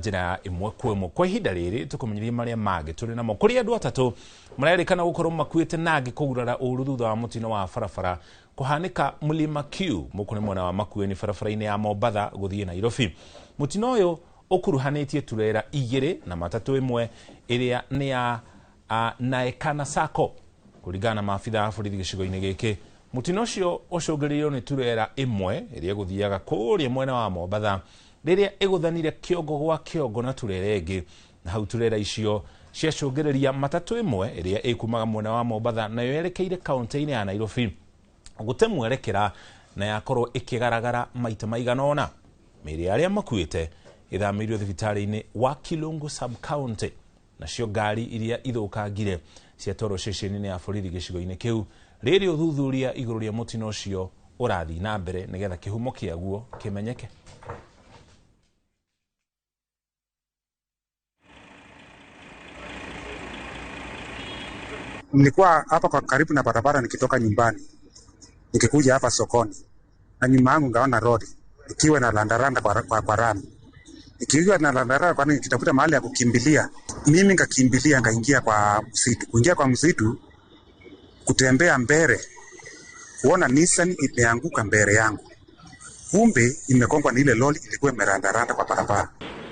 Njĩra ĩmwe kwa ĩmwe kwa ihinda rĩrĩ tũkũmenyithia marĩa mangĩ tũrĩ namo. Kũrĩ andũ atatũ marerĩkana gũkorwo makuĩte na angĩ kũgurara ũru thutha wa mũtino wa barabara kũhanĩka Mlima Q mũkũ nĩ mwena wa Makueni barabara-inĩ ya Mombatha gũthiĩ Nairobi. Mũtino ũyũ ũkuruhanĩtie turera igĩrĩ na matatũ ĩmwe ĩrĩa nĩ ya Naekana Sacco. Kũringana na maabitha a borithi gĩcigo-inĩ gĩkĩ, mũtino ũcio ũcũngĩrĩirio nĩ turera ĩmwe ĩrĩa ĩgũthiaga kũrĩa mwena wa Mombatha rĩrĩa ĩgũthanire kĩongo gwa kĩongo na turera ĩngĩ, na hau turera icio ciacũngĩrĩria matatũ ĩmwe ĩrĩa ĩkumaga mwena wa Mombatha nayo yerekeire kaunti-inĩ ya Nairobi gũte mwerekera na yakorwo ĩkĩgaragara maita maigana ũna. Mĩĩrĩ ya arĩa makuĩte ĩthamĩirio thibitarĩ-inĩ wa Kilungu sub-county, nacio ngari iria ithũkangire ciatwarwo ceceni-inĩ ya borithi gĩcigo-inĩ kĩu. Rĩrĩ ũthuthuria igũrũ rĩa mũtino ũcio ũrathiĩ na mbere nĩgetha kĩhumo kĩaguo kĩmenyeke. Nilikuwa hapa kwa karibu na barabara nikitoka nyumbani nikikuja hapa sokoni, na nyuma yangu ngaona lori ikiwa na landaranda kwa rami, ikiwa na landaranda kwa nikitafuta mahali ya kukimbilia. Mimi nikakimbilia nikaingia kwa msitu. Kuingia kwa msitu, kutembea mbele, kuona Nissan imeanguka mbele yangu, kumbe imegongwa na ile lori ilikuwa imerandaranda kwa barabara.